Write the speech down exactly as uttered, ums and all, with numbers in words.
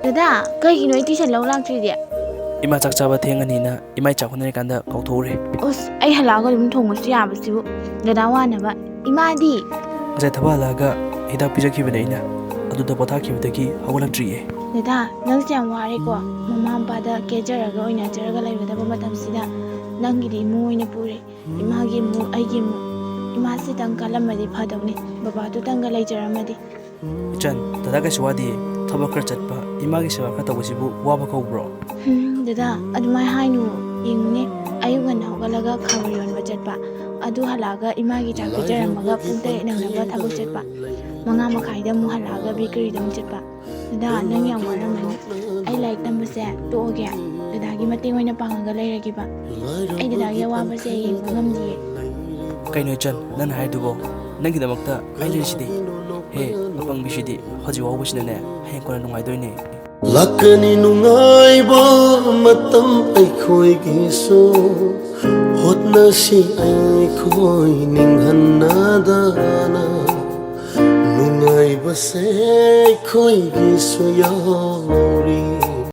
ꯗꯗꯥ, ꯀꯩꯒꯤꯅꯣ ꯑꯩ ꯇꯨꯏꯁꯟ ꯂꯧ ꯂꯥꯛꯇ꯭ꯔꯤꯗꯤ? ꯏꯃꯥ ꯆꯥꯛ ꯆꯥꯕ ꯊꯦꯡꯉꯅꯤꯅ ꯏꯃꯥꯏ ꯆꯥꯛ ꯍꯣꯠꯅꯔꯤꯀꯥꯟꯗ ꯀꯥꯎꯊꯣꯛꯎꯔꯦ꯫ ꯑꯁ, ꯑꯩ ꯍꯜꯂꯛꯑꯒ ꯑꯗꯨꯝ ꯊꯣꯡꯉꯁꯨ ꯌꯥꯕꯁꯤꯕꯨ꯫ ꯗꯗꯥ ꯋꯥꯅꯕ꯫ ꯏꯃꯥꯗꯤ? ꯉꯁꯥꯏ ꯊꯕꯛ ꯍꯜꯂꯛꯑꯒ ꯍꯤꯗꯥꯛ ꯄꯤꯖꯈꯤꯕꯅꯦ ꯑꯩꯅ꯫ ꯑꯗꯨꯗ ꯄꯣꯊꯥꯈꯤꯕꯗꯒꯤ ꯍꯧꯒꯠꯂꯛꯇ꯭ꯔꯤꯌꯦ꯫ ꯗꯗꯥ, ꯅꯪꯁꯦ ꯌꯥꯝ ꯋꯥꯔꯦꯀꯣ꯫ ꯃꯃꯥ ꯃꯄꯥꯗ ꯀꯦꯖꯔꯒ ꯑꯣꯏꯅꯖꯔꯒ ꯂꯩꯒꯗꯕ ꯃꯇꯝꯁꯤꯗ ꯅꯪꯒꯤꯗꯤ ꯏꯃꯨꯡ ꯑꯣꯏꯅ ꯄꯨꯔꯦ꯫ ꯏꯃꯥꯒꯤ ꯏꯃꯨꯡ, ꯑꯩꯒꯤ ꯏꯃꯨꯡ꯫ ꯏꯃꯥꯁꯤꯗꯪ ꯀꯜꯂꯝꯃꯗꯤ ꯐꯗꯧꯅꯤ꯫ ꯕꯕꯥꯗꯨꯇꯪꯒ ꯂꯩꯖꯔꯝꯃꯗꯤ꯫ ꯏꯆꯟ, ꯗꯗꯥ ꯀꯩꯁꯨ ꯋꯥꯗꯤꯌꯦ꯫ ꯊꯕꯛ ꯈꯔ ꯆꯠꯄ, ꯏꯃꯥꯒꯤ ꯁꯦꯕꯥ ꯈꯔ ꯇꯧꯕꯁꯤꯕꯨ ꯋꯥꯕ ꯀꯧꯕ꯭ꯔꯣ? ꯍꯝ, ꯗꯗꯥ, ꯑꯗꯨꯃꯥꯏ ꯍꯥꯏꯅꯨ꯫ ꯌꯦꯡꯉꯨꯅꯦ, ꯑꯌꯨꯛ ꯉꯟꯅ ꯍꯧꯒꯠꯂꯒ ꯈꯥꯕ ꯌꯣꯟꯕ ꯆꯠꯄ, ꯑꯗꯨ ꯍꯜꯂꯛꯑꯒ ꯏꯃꯥꯒꯤ ꯆꯥꯛ ꯄꯤꯖꯔꯝꯃꯒ ꯄꯨꯡ ꯇꯔꯦꯠ ꯅꯪꯅꯕ ꯊꯕꯛ ꯆꯠꯄ, ꯃꯉꯥ ꯃꯈꯥꯏꯗ ꯑꯃꯨꯛ ꯍꯜꯂꯛꯑꯒ ꯕꯦꯀꯔꯤꯗ ꯑꯃꯨꯛ ꯆꯠꯄ꯫ ꯗꯗꯥ, ꯅꯪ ꯌꯥꯝ ꯋꯥꯔꯝꯃꯅꯤ꯫ ꯑꯩ ꯂꯥꯏꯔꯤꯛ ꯇꯝꯕꯁꯦ ꯇꯣꯛꯑꯒꯦ꯫ ꯗꯗꯥꯒꯤ ꯃꯇꯦꯡ ꯑꯣꯏꯅ ꯄꯥꯡꯉꯒ ꯂꯩꯔꯒꯦꯕ꯫ ꯑꯩ ꯗꯗꯥꯒꯤ ꯑꯋꯥꯕꯁꯦ ꯌꯦꯡꯕ ꯉꯝꯗꯤꯌꯦ꯫ ꯀꯩꯅꯣ ꯏꯆꯟ, ꯅꯪꯅ ꯍꯥꯏꯗꯨꯕꯣ? ꯅꯪꯒꯤꯗꯃꯛꯇ ꯑꯩ ꯂꯩꯔꯤꯁꯤꯗꯤ꯫ ꯍꯦ, ꯑꯄꯪꯕꯤꯁꯤꯗꯤ ꯍꯧꯖꯤꯛ ꯋꯥꯍꯧꯕꯁꯤꯅꯅꯦ, ꯍꯌꯦꯡ ꯀꯣꯟꯅ ꯅꯨꯡꯉꯥꯏꯗꯣꯏꯅꯦ꯫ ꯂꯥꯛꯀꯅꯤ ꯅꯨꯡꯉꯥꯏꯕ ꯃꯇꯝ ꯑꯩꯈꯣꯏꯒꯤꯁꯨ꯫ ꯍꯣꯠꯅꯁꯤ ꯑꯩꯈꯣꯏ ꯅꯤꯡꯍꯟꯅꯗꯅ꯫ ꯅꯨꯡꯉꯥꯏꯕꯁꯦ ꯑꯩꯈꯣꯏꯒꯤꯁꯨ ꯌꯥꯎꯔꯤ꯫